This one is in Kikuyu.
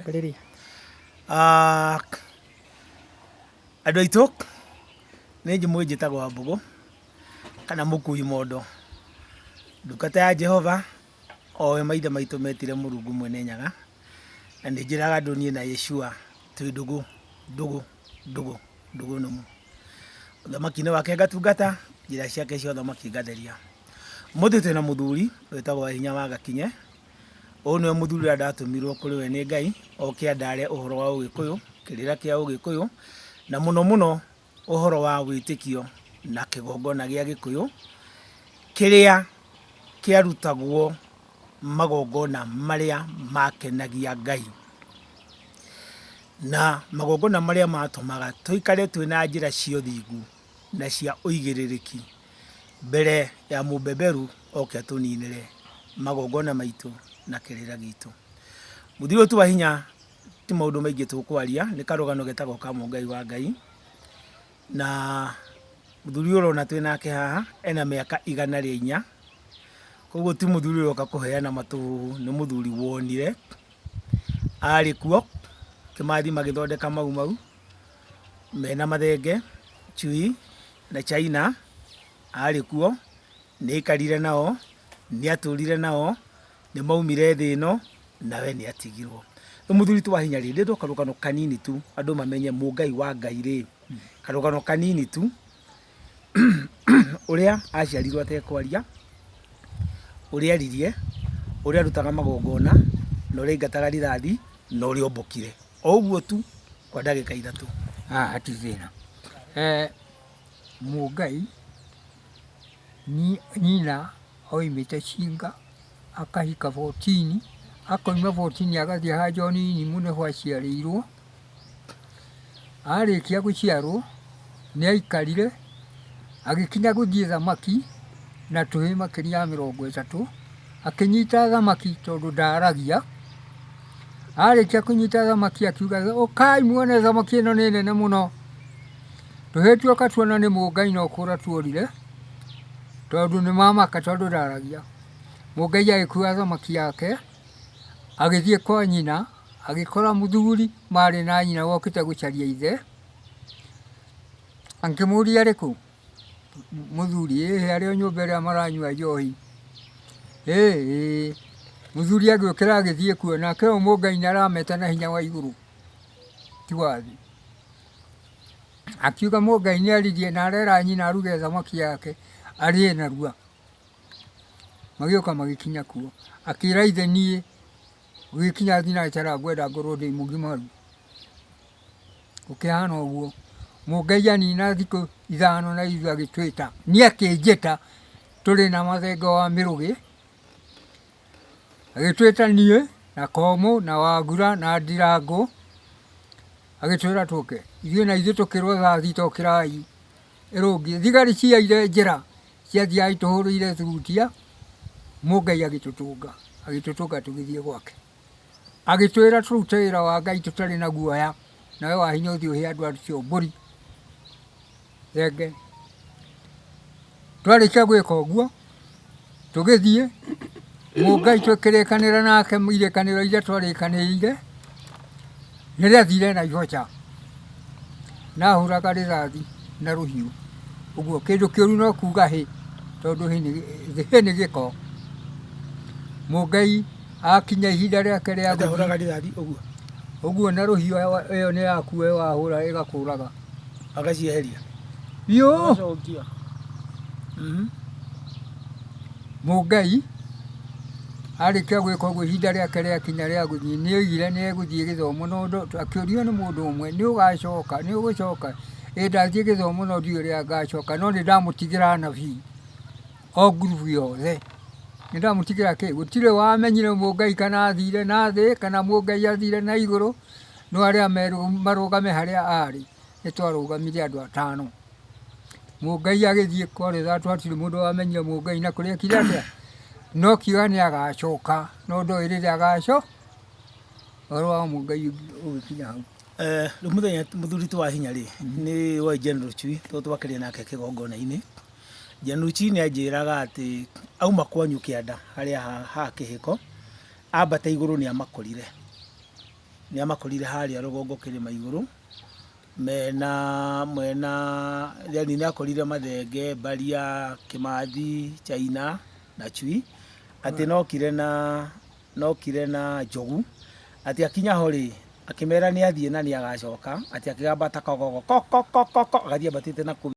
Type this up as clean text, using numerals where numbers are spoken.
Ambĩrĩria. Andũ aitũ, nĩ njũĩ njĩtagwo Wambũgũ kana mũkui mondo, ndungata ya Jehova, o we maithe maitũ metire Mũrungu mwene Nyaga, na nĩ njĩraga andũ niĩ na Yeshua twĩ ndũgũ, ndũgũ, ndũgũ, ndũgũ nũmu. Ũthamaki-inĩ wake ngatungata, njĩra ciake cia ũthamaki ngatheria. Ũmũthĩ twĩna mũthuri wĩtagwo Wahinya wa Gakinye, ũyũ nĩwe mũthuri ũrĩa ndatũmirwo kũrĩ we nĩ Ngai, oke andare ũhoro wa ũgĩkũyũ, kĩrĩra kĩa ũgĩkũyũ, na mũno mũno ũhoro wa wĩtĩkio na kĩgongona gĩa gĩkũyũ, kĩrĩa kĩarutagwo magongona marĩa makenagia Ngai. Na magongona marĩa matũmaga tũikare twĩna njĩra cia ũthingu na cia ũigĩrĩrĩki mbere ya mũbeberu oke atũninĩre magongona maitũ na kĩrĩra gitũ. Mũthuri ũyũ ti wa hinya, ti maũndũ maingĩ tũkwaria, nĩ karũgano getagwo ka Mũngai wa Ngai. Na mũthuri ũyũ ũrona twĩ nake haha ena mĩaka 104, koguo ti mũthuri ũroka kũheana matũhũhũ, nĩ mũthuri wonire arĩ kuo Kĩmathi magĩthondeka Mau Mau mena Mathenge, Chui na China, arĩ kuo, nĩ aikarire nao, nĩ atũrire nao, nĩ maumire thĩ ĩno nawe nĩ atigirwo. Rĩu mũthuri ti wa hinya rĩ, ndĩrenda o karũgano kanini tu andũ mamenye Mũngai wa Ngai rĩ, karũgano kanini tu ũrĩa aciarirwo atekwaria, ũrĩa aririe, ũrĩa arutaga magongona, na ũrĩa aingataga rithathi, na ũrĩa ombũkire. O ũguo tu kwa ndagĩka 3. Hatirĩ thĩna. Mũngai nyina oimĩte Cinga akahika botini, akoima botini agathiĩ ha John Inimũ nĩho aciarĩirwo. Arĩkia gũciarwo nĩ aikarire agĩkinya gũthiĩ thamaki na tũhĩĩ makĩria ya 30, akĩnyita thamaki tondũ ndaragia. Arĩkia kũnyita thamaki akiuga ũkai muone thamaki ĩno nĩ nene mũno. Tũhĩĩ tuoka tuona nĩ Mũngai no kũra tuorire, tondũ nĩ mamaka tondũ ndaragia. Mũngai agĩkua thamaki yake agĩthiĩ kwa nyina, agĩkora mũthuri marĩ na nyina wokĩte gũcaria ithe. Akĩmũria arĩ kũ? Mũthuri, ĩhĩ arĩ o nyũmba ĩrĩa maranyua njohi. Ĩ ĩĩ. Mũthuri agĩũkĩra agĩthiĩ kuo, nake ũyũ Mũngai nĩ arameta na hinya wa igũrũ ti wa thĩ. Akiuga Mũngai nĩ aririe na arera nyina aruge thamaki yake arĩe narua. Magĩũka magĩkinya kuo, akĩra ithe niĩ gũgĩkinya thinacara ngwenda ngorwo ndĩ mũgimaru. Gũkĩhana ũguo, Mũngai anina thikũ 5 na ithuĩ agĩtwĩta, niĩ akĩnjĩta tũrĩ na Mathenge wa Mĩrũgĩ, agĩtwĩta niĩ na Komũ na Wangura na Ndirangũ, agĩtwĩra tũke. Ithuĩ na ithuĩ tũkĩrwo thaa thita ũkĩrai ĩrũngiĩ. Thigari ciaire njĩra ciathiaga itũhũrĩire thurutia, Mũngai agĩtũtũnga, agĩtũtũnga tũgĩthiĩ gwake. Agĩtwĩra tũrute wĩra wa Ngai tũtarĩ na guoya, nawe Wahinya ũthiĩ ũhe andũ acio mbũri thenge. Twarĩkia gwĩka ũguo, tũgĩthiĩ, Mũngai tũkĩrĩkanĩra nake irĩkanĩro iria twarĩkanĩire, nĩrĩathire Naivasha, na ahũraga rĩthathi na rũhiũ, ũguo kĩndũ kĩũru no kuga hĩ, tondũ hĩ nĩ gĩko. Mũngai akinya ihinda rĩake rĩa gũthiĩ, Ahũraga rithathi ũguo, ũguo na rũhiũ ĩyo nĩ yaku we wahũra ĩgakũraga. Agacieheria. Biũ. Mũngai arĩkia gwĩka ũguo ihinda rĩake rĩakinya rĩa gũthiĩ, nĩ oigire nĩ egũthiĩ gĩthomo no akĩũrio nĩ mũndũ ũmwe, nĩ ũgacoka, nĩ ũgũcoka? Ĩ ndathiĩ gĩthomo no ndiũĩ ũrĩa ngacoka, no nĩ ndamũtigĩra anabii o ngurubu yothe. Nĩ ndamũtigĩra kĩ? Gũtirĩ wamenyire Mũngai kana athire na thĩ kana Mũngai athire na igũrũ, no arĩa marũgame harĩa arĩ, nĩ twarũgamire andũ atano. Mũngai agĩthiĩ kwarĩ thaa hatirĩ mũndũ wamenyire Mũngai na kũrĩa ekire atĩa, no kiuga nĩ agacoka, no ndoĩ rĩrĩa agacoka, ũhoro wa Mũngai ũgĩkinya hau. Rĩu mũthenya mũthuri ti wa hinya rĩ, nĩ woĩ General Chui, tondũ twakĩrĩ nake kĩgongona-inĩ. General Chui nĩ anjĩraga atĩ auma kwanyu kĩanda harĩa ha kĩhĩko, ambata igũrũ nĩ amakorire. Nĩ amakorire harĩa rũgongo kĩrĩma igũrũ mena mwena, yani nĩ akorire Mathenge, Mbaria, Kĩmathi, China na Chui, atĩ nokire na njogu, atĩ akinya ho rĩ, akĩmera nĩ athiĩ na nĩ agacoka, atĩ akĩgamba ta kogogo ko ko ko ko ko, agathiĩ ambatĩte na kũu.